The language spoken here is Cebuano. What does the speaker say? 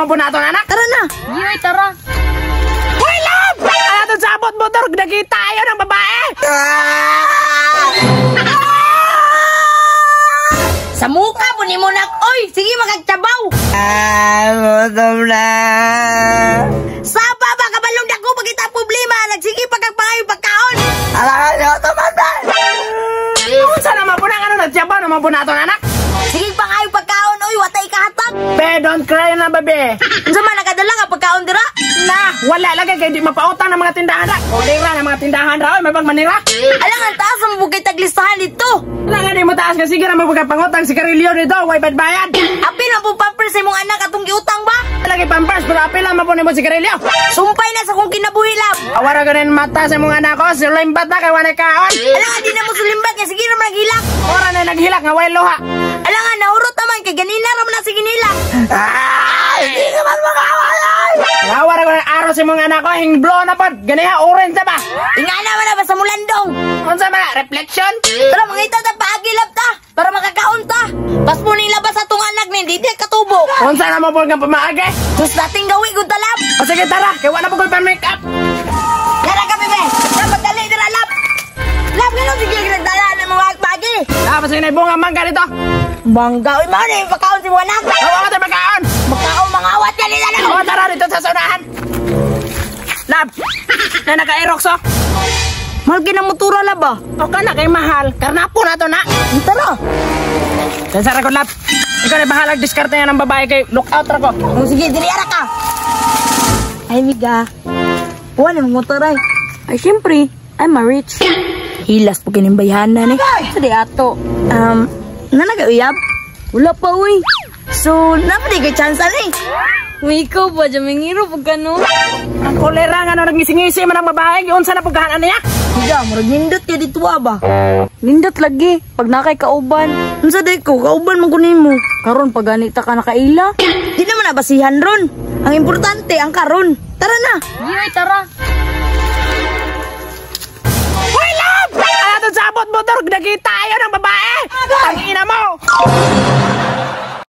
naman po na atong anak. Tara na. Yoy, tara. Hoy, love! Ano itong sabot motor? Nakita tayo ng babae! Sa muka po ni mo nak. Oy, sige magagtabaw. Ah, gutom na. Saba ba kabalong dako pagita problema, nagsige pa kag pangayo pagkaon. Alam niyo, tumanda. Unsa naman po na ano nagtyabaw naman po na atong anak? Sige pangayo pagkaon, oy, watay kahatag. Be, don't cry na, babe. Unsa man nakadala nga pagkaon dira? Na, wala lagi kay di mapautang ng mga tindahan ra. Kolera ng mga tindahan ra, oy, may bang Manila. Alang ang taas ang bukay taglistahan dito. Wala nga di mo taas kasi sige na magpagpangutang si Carillo dito, way bayad. Apil man po pampers sa imong anak atong giutang ba? Lagi pampers, pero apil lang po nimo si Carillo. Sumpay na sa kong kinabuhi lab. Awara ganin mata sa imong anak ko, sulimbat na kay wanay kaon. Alang di na mo sulimbat kay sige ra man naghilak. Ora na naghilak nga way luha. Alang nga nahurot naman kay ganina ra man na si ginilak. Ah, hindi ka man makawalay. Awara ko araw sa imong anak ko, hingblo na pod. Ganiha orange na ba? Ingana man na ba sa mulandong? Unsa man na, reflection? Tara mangita ta paagilap ta para makakaon ta. Paspo ning labas atong anak ni di di katubo. Unsa na mo pod nga pamaagi? Tus dating gawi gud talab. O sige tara, kay wala pa ko'y pan make up. Dara ka bebe. Dapat dali dira lab. Lab ngano sige nagdala na mga pagi. Dapat sa inay bunga mangga dito. Bangga oy mao na yung pagkaon si mga anak. Awa ka tayo magkaon. Magkaon mga awat ka nila na. O tara dito sa sunahan. Lab, na naka-aerox oh. Mahal kinang motora lab ah. O ka na kay mahal. Karnapo na to na. Tara. Sa ko lab. Ikaw na bahalag diskarte nga ng babae kay look out ra ko. Oh, sige, diri ara ka. Ay, miga. Wala mong motor ay. Ay, syempre, I'm a rich. Hilas po kining bayhanan eh. Sa di ato. Nanagauyab? Wala pa, uy. So, napad kay chance ani. Uy, ikaw ba? Jamingiro pag kano? Ang kolera nga no nagisingisi man ang babae giunsa na pugahan niya. Miga, murag nindot kay dito ba? Nindot lagi. Pag nakay kauban. Unsa day ko, kauban man ko nimo. Karon pag ganita ka nakaila. Di naman na basihan ron. Ang importante, ang karon. Tara na. Yoy, tara. Hoy lab! Ano itong sabot motor? Nakita tayo ng babae! Tangina mo!